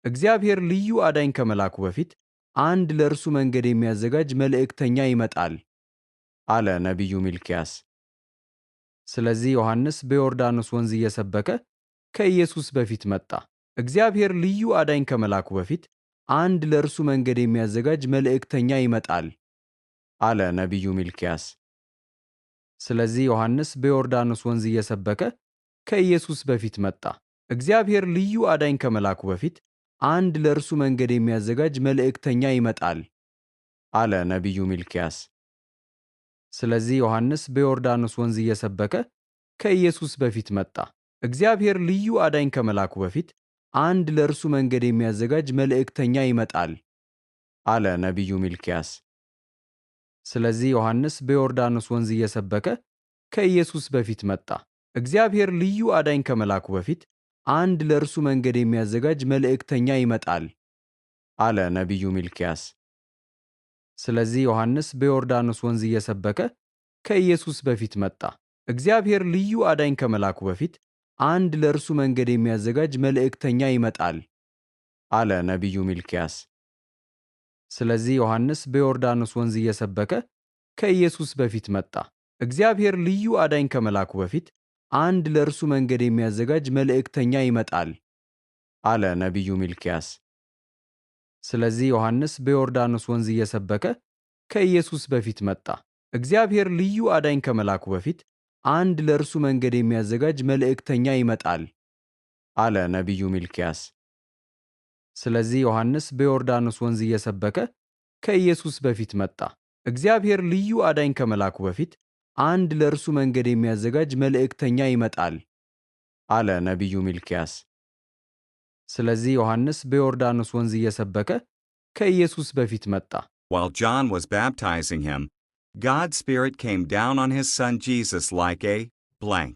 እግዚአብሔር ልዩ አዳኝ ከመላኩ በፊት አንድ ለእርሱ መንገድ የሚያዘጋጅ መልእክተኛ ይመጣል አለ ነቢዩ ሚልክያስ። ስለዚህ ዮሐንስ በዮርዳኖስ ወንዝ እየሰበከ ከኢየሱስ በፊት መጣ። እግዚአብሔር ልዩ አዳኝ ከመላኩ በፊት አንድ ለእርሱ መንገድ የሚያዘጋጅ መልእክተኛ ይመጣል አለ ነቢዩ ሚልክያስ። ስለዚህ ዮሐንስ በዮርዳኖስ ወንዝ እየሰበከ ከኢየሱስ በፊት መጣ። እግዚአብሔር ልዩ አዳኝ ከመላኩ በፊት አንድ ለእርሱ መንገድ የሚያዘጋጅ መልእክተኛ ይመጣል አለ ነቢዩ ሚልክያስ። ስለዚህ ዮሐንስ በዮርዳኖስ ወንዝ እየሰበከ ከኢየሱስ በፊት መጣ። እግዚአብሔር ልዩ አዳኝ ከመላኩ በፊት አንድ ለእርሱ መንገድ የሚያዘጋጅ መልእክተኛ ይመጣል አለ ነቢዩ ሚልክያስ። ስለዚህ ዮሐንስ በዮርዳኖስ ወንዝ እየሰበከ ከኢየሱስ በፊት መጣ። እግዚአብሔር ልዩ አዳኝ ከመላኩ በፊት አንድ ለእርሱ መንገድ የሚያዘጋጅ መልእክተኛ ይመጣል አለ ነቢዩ ሚልክያስ። ስለዚህ ዮሐንስ በዮርዳኖስ ወንዝ እየሰበከ ከኢየሱስ በፊት መጣ። እግዚአብሔር ልዩ አዳኝ ከመላኩ በፊት አንድ ለእርሱ መንገድ የሚያዘጋጅ መልእክተኛ ይመጣል አለ ነቢዩ ሚልክያስ። ስለዚህ ዮሐንስ በዮርዳኖስ ወንዝ እየሰበከ ከኢየሱስ በፊት መጣ። እግዚአብሔር ልዩ አዳኝ ከመላኩ በፊት አንድ ለእርሱ መንገድ የሚያዘጋጅ መልእክተኛ ይመጣል አለ ነቢዩ ሚልክያስ። ስለዚህ ዮሐንስ በዮርዳኖስ ወንዝ እየሰበከ ከኢየሱስ በፊት መጣ። እግዚአብሔር ልዩ አዳኝ ከመላኩ በፊት አንድ ለእርሱ መንገድ የሚያዘጋጅ መልእክተኛ ይመጣል አለ ነቢዩ ሚልክያስ። ስለዚህ ዮሐንስ በዮርዳኖስ ወንዝ እየሰበከ ከኢየሱስ በፊት መጣ። እግዚአብሔር ልዩ አዳኝ ከመላኩ በፊት አንድ ለእርሱ መንገድ የሚያዘጋጅ መልእክተኛ ይመጣል አለ ነቢዩ ሚልክያስ። ስለዚህ ዮሐንስ በዮርዳኖስ ወንዝ እየሰበከ ከኢየሱስ በፊት መጣ። While John was baptizing him, God's Spirit came down on his son Jesus like a blank.